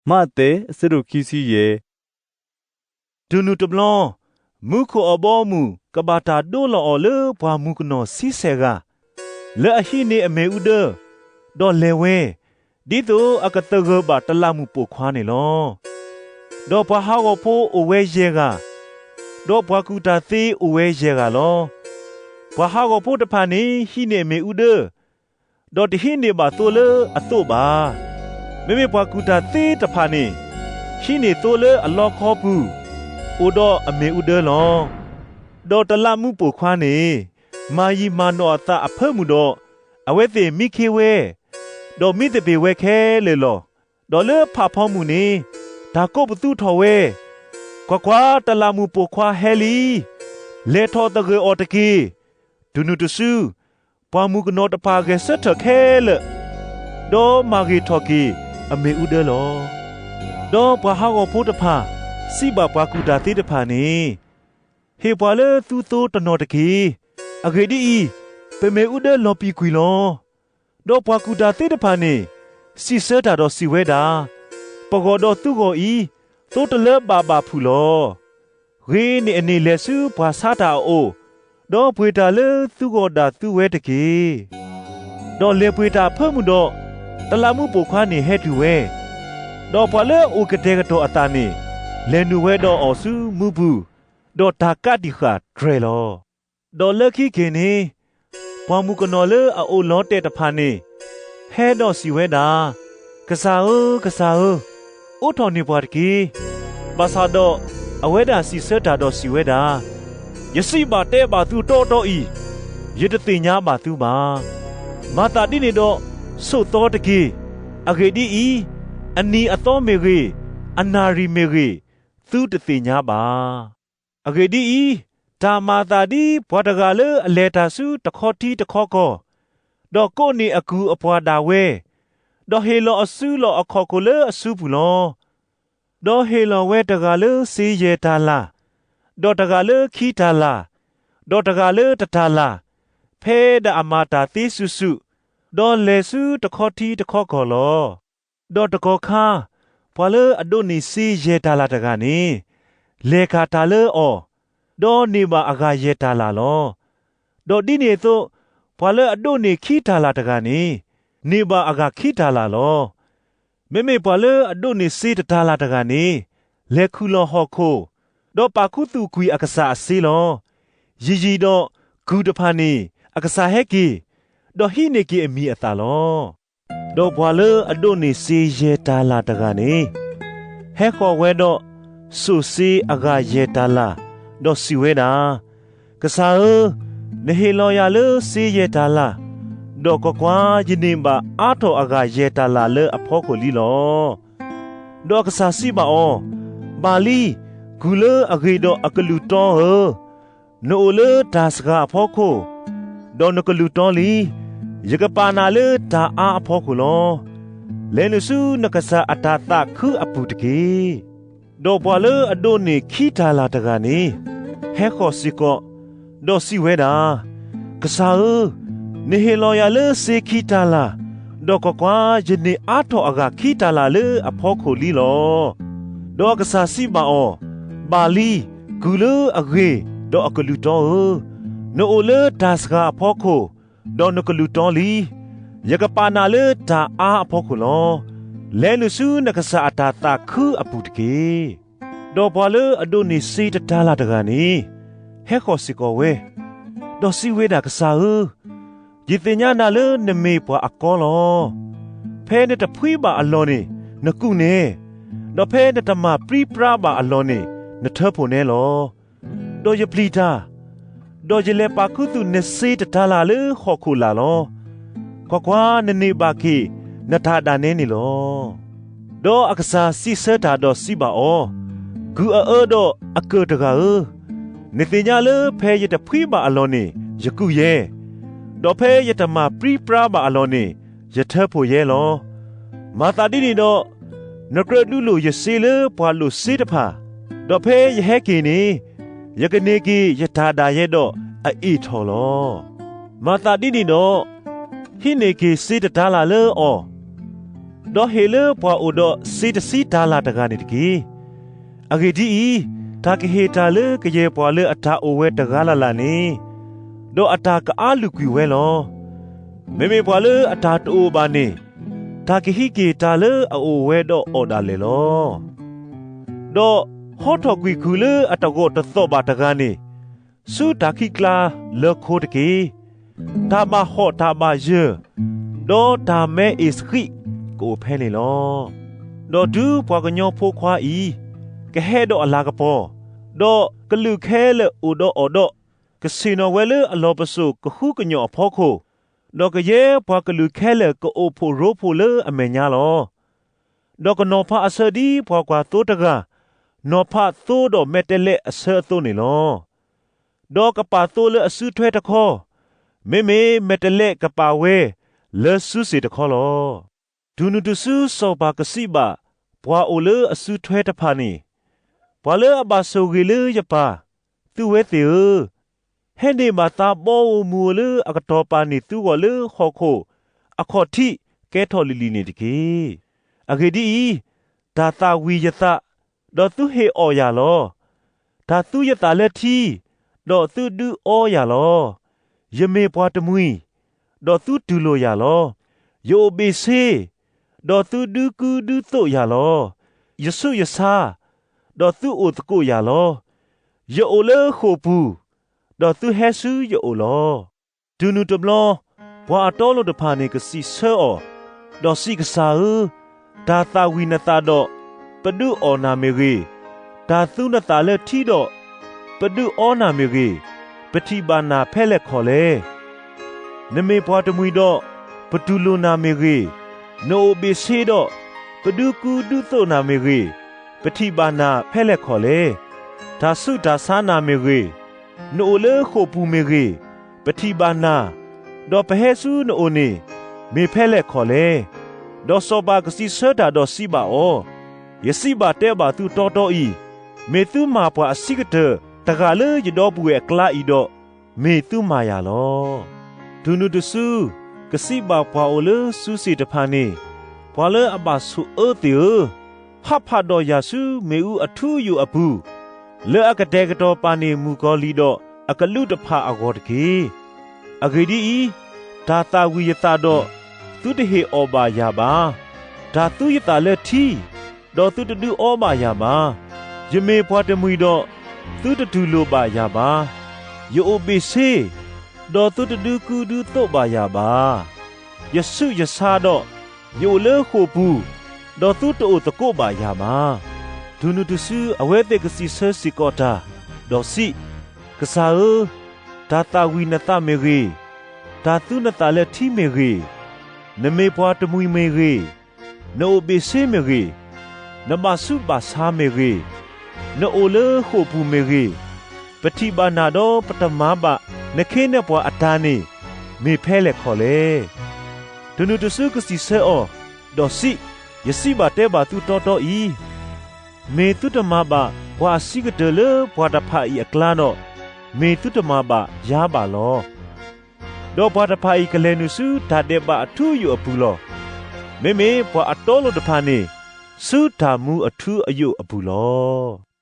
မးသဲ အဆၢဒိၣ်ခံဆံယဲၢ်. တုၤနုၤတဘျီ, မူခိၣ်အဘီအမုၢ် ကဘၣ်တၢ်ဒိလီၤအီၤလၢပှၢ်မုၢ်ကနီၤဆံဆဲးဂၤ, လၢအဟံးန့ၢ်အမ့ၣ်အူဒၢ, ဒီးလဲၤဝဲ, ဒ်သိးအကသဂၢၢ်ဘၣ်တလးမူးပိာ်ခွါန့ၣ်လီၤ. ဒီးပှၤဟးဂီၤဖိအိၣ်ဝဲယဲၢ်ဂၤ, ဒီးပှၤကူၣ်တၢ်သ့အိၣ်ဝဲယဲၢ်ဂၤလီၤ. ပှၤဟးဂီၤဖိတဖၣ်န့ၣ် ဟံးန့ၢ်အမ့ၣ်အူဒၢ, ဒီးတဟံးန့ၢ်ဘၣ်သိလၢအသိးဘၣ်. မ့မ့ၢ်ပှၤကူၣ်တၢ်သ့တဖၣ်န့ၣ်, ဟံးန့ၢ်သိလၢအလီခီပူၤ, အိၣ်ဒီးအမ့ၣ်အူဒၢလီၤ. ဒီးတလးမူးပိာ်ခွါန့ၣ်, မၤယံာ်မၤနီၢ်အသးအဖၢမုၢ်ဒီး, အဝဲသ့ၣ်မံခ့ဝဲ, ဒီးမံသပ့ၤဝဲခဲလၢာ်လီၤ. ဒီးလၢဖးဖီမုၢ်န့ၣ်, တၢ်ကိးပသူထီၣ်ဝဲ, ကွၢ်ကွၢ်, တလးမူးပိာ်ခွါဟဲလံ, လဲၤထီၣ်သဂၢၢ်အီၤတက့ၢ်. တုၤနုၤတစု, ပှၢ်မုၢ်ကနီၤတဖၣ်ဂဲၤဆၢထၢၣ်ခဲလၢာ်, ဒီးမၤဂ့ၤထီၣ်က့ၤအမ့ၣ်အူဒၢလီၤ. ဒီးပှၤဟးဂီၤဖိတဖၣ်စံးဘၣ်ပှၤကူၣ်တၢ်သ့တဖၣ်န့ၣ်, ဟ့ၣ်ပှၤလၢသုသိတနီၤတက့ၢ်. အဂ့ၢ်ဒ်အံၤ, ပမ့ၣ်အူဒၢလီၤပံာ်ကွံာ်လီၤ. ဒီးပှၤကူၣ်တၢ်သ့တဖၣ်န့ၣ်, စံးဆၢတၢ်ဒီးစံးဝဲဒၣ်, ပဂီၢ်ဒီးသုဂီၢ်အံၤ, သိတလၢဘၣ်ဘၣ်ဖုးလီၤ. ဂ့ၤန့ၢ်အန့ၣ်လဲၤဆူပှၤဆါတၢ်အအိၣ်, ဒီးပှ့ၤတၢ်လၢသုဂီၢ်ဒၣ်သုဝဲတက့ၢ်. ဒီးလဲၤပှ့ၤတၢ်အဖၢမုၢ်ဒီး, တလးမူးပိာ်ခွါန့ၣ်ဟဲတုၤဝဲ, ဒီးပှၤလၢအအိၣ်ကတဲာ်ကတီၤအသးန့ၣ်, လဲၤနုာ်ဝဲဒီးအီၤဆူမူးပူၤ, ဒီးတၢ်ကးတံာ်ဃာ်တြဲၤလီၤ. ဒီးလၢခံက့ၤန့ၣ်, ပှၢ်မုၢ်ကနီၤလၢအအိၣ်လီၤတဲာ်တဖၣ်န့ၣ်, ဟဲဒီးစံးဝဲဒၣ်, ကစၢ်ဧၢ, ကစၢ်ဧၢ, အိးထီၣ်န့ၢ်ပှၤတက့ၢ်. ဘၣ်ဆၣ်ဒီးအဝဲဒၣ်စံးဆၢတၢ်ဒီးစံးဝဲဒၣ်, ယစံးဘၣ်တဲဘၣ်သုတီတီအံၤ, ယတသ့ၣ်ညါဘၣ်သုဘၣ်. မၤသးဒ်န့ၣ်ဒီး, ဆိးသီတက့ၢ်. အဂ့ၢ်ဒ်အံၤ, အနံၤအသီမ့ၢ်ဂ့ၤ, အနၣ်ရံၣ်မ့ၢ်ဂ့ၤ, သုတသ့ၣ်ညါဘၣ်. အဂ့ၢ်ဒ်အံၤ, တၢ်မၤအသးဒ်ပှၤတဂၤလၢအလဲၤတၢ်ဆူတခီထံတခီကီၢ်, ဒီးကိးန့ၢ်အကုၢ်အပှၤဒၣ်ဝဲ, ဒီးဟ့ၣ်လီၤအစုလီၢ်အခီၣ်ခိၣ်လၢအစုပူၤလီၤ. ဒီးဟ့ၣ်လီၤဝဲတဂၤလၢစ့ယဲၢ်တၤလၣ်, ဒီးတဂၤလၢခံတၤလၣ်, ဒီးတဂၤလၢတတၤလၣ်, ဖဲဒၣ်အမၤတၢ်သ့စုာ်စုာ်, ဒီးလဲၤဆူတခီထံတခီကီၢ်လီၤ. ဒီးတကီၢ်ခါ, ပှၤလၢအဒိးန့ၢ်စ့ယဲၢ်တၤလၣ်တဂၤန့ၣ်, လဲၤခးတၢ်လၢအီၤ, ဒီးန့ၢ်ဘၣ်အဂၤယဲၢ်တၤလၣ်လီၤ. ဒီးဒ်န့ၣ်အသိး, ပှၤလၢအဒိးန့ၢ်ခံတၤလၣ်တဂၤန့ၣ်, န့ၢ်ဘၣ်အဂၤခံတၤလၣ်လီၤ. မ့မ့ၢ်ပှၤလၢအဒိးန့ၢ်စ့တတၤလၣ်တဂၤန့ၣ်, လဲၤခူၣ်လီၤဟီၣ်ခိၣ်, ဒီးပာ်ခူသူၣ်ကွံာ်အကစၢ်အစ့လီၤ. ယံာ်ယံာ်ဒီး, ကုၢ်တဖၣ်န့ၣ်အကစၢ်ဟဲက့ၤ, ဒီးဟံးန့ၢ်က့ၤအမံၤအသၣ်လီၤ. ဒီးပှၤလၢအဒိးန့ၢ်စ့ယဲၢ်တၤလၣ်တဂၤန့ၣ်, ဟဲဃီၤဝဲဒီး, စိာ်စ့အဂၤယဲၢ်တၤလၣ်, ဒီးစံးဝဲဒၣ်, ကစၢ်ဧၢ, နဟ့ၣ်လီၤယၤလၢစ့ယဲၢ်တၤလၣ်, ဒီးကွၢ်ကွၢ်, ယန့ၢ်ဘၣ်အါထီၣ်အဂၤယဲၢ်တၤလၣ်လၢအဖီခိၣ်လံလီၤ. ဒီးအကစၢ်စံးဘၣ်အီၤ, ဘၣ်လံ, ကုၢ်လၢအဂ့ၤဒီးအကလုၢ်တီဧၢ, နအိၣ်လၢတၢ်စှၤအဖီခိၣ်, ဒီးနကလုၢ်တီလံ, ယကပာ်နၤလၢတၢ်အါအဖီခိၣ်လီၤ. လဲၤနုာ်ဆူနကစၢ်အတၢ်သးခုအပူၤတက့ၢ်. ဒီးပှၤလၢအဒိးန့ၢ်ခံတၤလၣ်တဂၤန့ၣ်, ဟဲဃီၤစ့ၢ်ကီး, ဒီးစံးဝဲဒၣ်, ကစၢ်ဧၢ, နဟ့ၣ်လီၤယၤလၢစ့ခံတၤလၣ်, ဒီးကွၢ်ကွၢ်, ယန့ၢ်အါထီၣ်အဂၤခံတၤလၣ်လၢအဖီခိၣ်လံလီၤ. ဒီးအကစၢ်စံးဘၣ်အီၤ, ဘၣ်လံ, ကုၢ်လၢအဂ့ၤဒီးအကလုၢ်တီဧၢ, နအိၣ်လၢတၢ်စှၤအဖီခိၣ်, ဒီးနကလုၢ်တီလံ. ယကပာ်နၤလၢတၢ်အါအဖီခိၣ်လီၤ. လဲၤနုာ်ဆူနကစၢ်အတၢ်သးခုအပူၤတက့ၢ်. ဒီးပှၤလၢအဒိးန့ၢ်စ့တတၤလၣ်တဂၤန့ၣ်, ဟဲဃီၤစ့ၢ်ကီးဝဲ, ဒီးစံးဝဲဒၣ်, ကစၢ်ဧၢ, ယသ့ၣ်ညါနၤလၢနမ့ၢ်ပှၤအကီလီၤ. ဖဲနတဖှံဘၣ်အလီၢ်န့ၣ်, နကူးနဲ, ဒီးဖဲနတမၤပြံပြါဘၣ်အလီၢ်န့ၣ်, နထၢဖှိၣ်နဲလီၤ. ဒီးယပျံၤတၢ်, ဒီးယလဲၤပာ်ခူသူၣ်နစ့တတၤလၣ်လၢဟီၣ်ခိၣ်လာ်လီၤ. ကွၢ်ကွၢ်, နန့ၢ်ဘၣ်က့ၤနတၢ်ဒၣ်နဲန့ၣ်လီၤ. ဒီးအကစၢ်စံးဆၢတၢ်ဒီးစံးဘၣ်အီၤ, ကုၢ်အအၢဒီးအကၢၢ်တဂၤဧၢ, နသ့ၣ်ညါလၢဖဲယတဖှံဘၣ်အလီၢ်န့ၣ်, ယကူးယဲ, ဒီးဖဲယတမၤပြံပြါဘၣ်အလီၢ်န့ၣ်, ယထၢဖှိၣ်ယဲလီၤ. မၤသးဒ်န့ၣ်ဒီး, နကြၢးဒုးလိာ်ယစ့လၢပှၤလိာ်စ့တဖၣ်, ဒီးဖဲယဟဲက့ၤန့ၣ်, ယကန့ၢ်က့ၤယတၢ်ဒၣ်ယဲဒီးအအ့ၣ်ထီၣ်လီၤ. မၤသးဒ်န့ၣ်ဒီး, ဟံးန့ၢ်က့ၤစ့တတၤလၣ်လၢအီၤ, ဒီးဟ့ၣ်လၢပှၤအိၣ်ဒီးစ့တဆံတၤလၣ်တဂၤန့ၣ်တက့ၢ်. အဂ့ၢ်ဒ်အံၤ, တၢ်ကဟ့ၣ်တၢ်လၢကယဲၢ်ပှၤလၢအတၢ်အိၣ်ဝဲတဂၤလၢ်လၢ်န့ၣ်, ဒီးအတၢ်ကအါလုၢ်ကွံာ်ဝဲလီၤ. မ့မ့ၢ်ပှၤလၢအတၢ်တအိၣ်ဘၣ်န့ၣ်, တၢ်ကဟံးက့ၤတၢ်လၢအအိၣ်ဝဲဒီးအီၤဒၣ်လဲာ်လီၤ. ဒီးဟီထီၣ်ကွံာ်ခုၣ်လၢအတဂီၢ်တသီၣ်ဘၣ်တဂၤန့ၣ်, ဆူတၢ်ခံးကျါလၢခိတက့ၢ်. တၢ်ဘၣ်ဟီၣ်တၢ်ဘၣ်ယၢၢ်, ဒီးတၢ်မဲအ့ၣ်စဃံးကအိၣ်ဖဲန့ၣ်လီၤ. ဒီးတုၤပှၤကညီဖိခွါအံၤ ကဟဲဒီးအလၤကပီၤ, ဒီးကလုာ်ခဲလၢာ်အိၣ်ဒီးအီၤဒီး, ကဆ့ၣ်နီၤဝဲလၢအလီၢ်ပစိာ်ကဟုကညီၢ်အဖီခိၣ်, ဒီးကယဲၢ်ပှၤကလုာ်ခဲလၢာ်ကအိၣ်ဖှိၣ်ရိဖှိၣ်လၢအမဲာ်ညါလီၤ. ဒီးကနီၤဖးအဆၢဒ်ပှၤကွၢ်သိတဂၤ နီၤဖးသိဒီးမဲာ်တဲးလဲးအဆၢအသိးန့ၣ်လီၤ. ဒီးကပာ်သိလၢအစုထွဲတခီ, မ့မ့ၢ်မဲာ်တဲးလဲးကပာ်ဝဲလၢစုစ့ၣ်တခီလီၤ. တုၤနုၤတစုစီၤပၤကစံးဘၣ်ပှၤအိၣ်လၢအစုထွဲတဖၣ်န့ၣ်, ပှၤလၢအဘၣ်ဆိၣ်ဂ့ၤလၢယပၢ်, သုဝဲသ့ၣ်ဧၢ, ဟဲန့ၢ်ဘၣ်သးဘီဧိၤမုၢ်ဧိၤလၢအကတီၤပာ်န့ၢ်သုဂီၢ်လၢဟီၣ်ခိၣ်အခီၣ်ထံးကဲထီၣ်လံၤလံၤန့ၣ်တက့ၢ်. အဂ့ၢ်ဒ်အံၤ, တၢ်သၣ်ဝံၤယသး, ဒီးသုဟ့ၣ်အီၣ်ယၤလီၤ. တၢ်သူယသးလၢထံ, ဒီးသုဒုးအီယၤလီၤ. ယမ့ၢ်ပှၤတမှံၤ, ဒီးသုတူၢ်လိာ်ယၤလီၤ. ယအိၣ်ဘ့ၣ်ဆ့, ဒီးသုဒုးကူဒုးသိးယၤလီၤ. ယဆူးယဆါ, ဒီးသုအိၣ်သကိးယၤလီၤ. ယအိၣ်လၢဃိာ်ပူၤ, ဒီးသုဟဲဆူယအိၣ်လီၤ. တုၤနုၤတဘျီ, ပှၤအတီအလိၤတဖၣ်န့ၣ်ကစံးဆၢအီၤ, ဒီးစံးကစၢ်ဧၢ, တၢ်သၣ်ဝံၤနသးဒီး, ပဒုးအီၣ်နၤမ့ၢ်ဂ့ၤ, တၢ်သူနသးလၢထံဒီး, ပဒုးအီနၤမ့ၢ်ဂ့ၤ, ပထံၣ်ဘၣ်နၤဖဲလဲၣ်ခီၣ်လဲၣ်. နမ့ၢ်ပှၤတမှံၤဒီး, ပတူၢ်လိာ်နၤမ့ၢ်ဂ့ၤ, နအိၣ်ဘ့ၣ်ဆ့ဒီး, ပဒုးကူဒုးသိးနၤမ့ၢ်ဂ့ၤ, ပထံၣ်ဘၣ်နၤဖဲလဲၣ်ခီၣ်လဲၣ်. တၢ်ဆူးတၢ်ဆါနၤမ့ၢ်ဂ့ၤ, နအိၣ်လၢဃိာ်ပူၤမ့ၢ်ဂ့ၤ, ပထံၣ်ဘၣ်နၤ, ဒီးပဟဲဆူနအိၣ်န့ၣ်, မ့ၢ်ဖဲလဲၣ်ခီၣ်လဲၣ်. ဒီးစီၤပၤကစံးဆၢတၢ်ဒီးစံးဘၣ်အီၤ, ယစံးဘၣ်တဲဘၣ်သုတီတီအံၤ, မ့ၢ်သုမၤပှၤအဆံးကတၢၢ်တဂၤလၢယဒီပုၢ်ဝဲၢ်အကျါအံၤဒီး, မ့ၢ်သုမၤယၤလီၤ. တုၤနုၤတစု, ကစံးဘၣ်ပှၤအိၣ်လၢစုစ့ၣ်တဖၣ်န့ၣ်, ပှၤလၢအဘၣ်ဆိၣ်အၢသ့ၣ်ဧၢ, ဟးဖးဒီးယၤဆူမ့ၣ်အူအထူအယိာ်အပူၤ, လၢအကတဲာ်ကတီၤပာ်န့ၢ်မုၣ်ကီၤလံၢ်ဒီးအကလူးတဖၣ်အဂီၢ်တက့ၢ်. အဂ့ၢ်ဒ်အံၤ, တၢ်သၣ်ဝံၤယသးဒီး, သုတဟ့ၣ်အီၣ်ဘၣ်ယၤဘၣ်. တၢ်သူယသးလၢထံ, ဒီးသုတဒုးအီဘၣ်ယၤဘၣ်. ယမ့ၢ်ပှၤတမှံၤဒီး, သုတတူၢ်လိာ်ဘၣ်ယၤဘၣ်. ယအိၣ်ဘ့ၣ်ဆ့, ဒီးသုတဒုးကူဒုးသိးဘၣ်ယၤဘၣ်. ယဆူးယဆါဒီး, ယအိၣ်လၢဃိာ်ပူၤ, ဒီးသုတအိၣ်သကိးဘၣ်ယၤဘၣ်. တုၤနုၤတစုအဝဲသ့ၣ်ကစံးဆၢစ့ၢ်ကီးတၢ်, ဒီးစံး, ကစၢ်ဧၢ, တၢ်သၣ်ဝံၤနသးမ့ၢ်ဂ့ၤ, တၢ်သူနသးလၢထံမ့ၢ်ဂ့ၤ, နမ့ၢ်ပှၤတမှံၤမ့ၢ်ဂ့ၤ, နအိၣ်ဘ့ၣ်ဆ့မ့ၢ်ဂ့ၤ, နဘၣ်ဆူးဘၣ်ဆါမ့ၢ်ဂ့ၤ, နအိၣ်လၢဃိာ်ပူၤမ့ၢ်ဂ့ၤ, ပထံၣ်ဘၣ်နၤဒီးပတမၤဘၣ်နခ့နပှၤအတၢ်န့ၣ်, မ့ၢ်ဖဲလဲၣ်ခီၣ်လဲၣ်. တုၤနုၤတစုကစံးဆၢအီၤ, ဒီးစံး, ယစံးဘၣ်တဲဘၣ်သုတီတီအံၤ, မ့ၢ်သုတမၤဘၣ်ပှၤအဆံးကတၢၢ်လၢပှၤတဖၣ်အံၤအကျါဒီး, မ့ၢ်သုတမၤဘၣ်ယၤဘၣ်လီၤ. ဒီးပှၤတဖၣ်အံၤကလဲၤနုာ်ဆူတၢ်ဒဲးဘးအထူအယိာ်အပူၤလီၤ. မ့မ့ၢ်ပှၤအတီအလိၤတဖၣ်န့ၣ်, ဆူတၢ်မူအထူအယိာ်အပူၤလီၤ.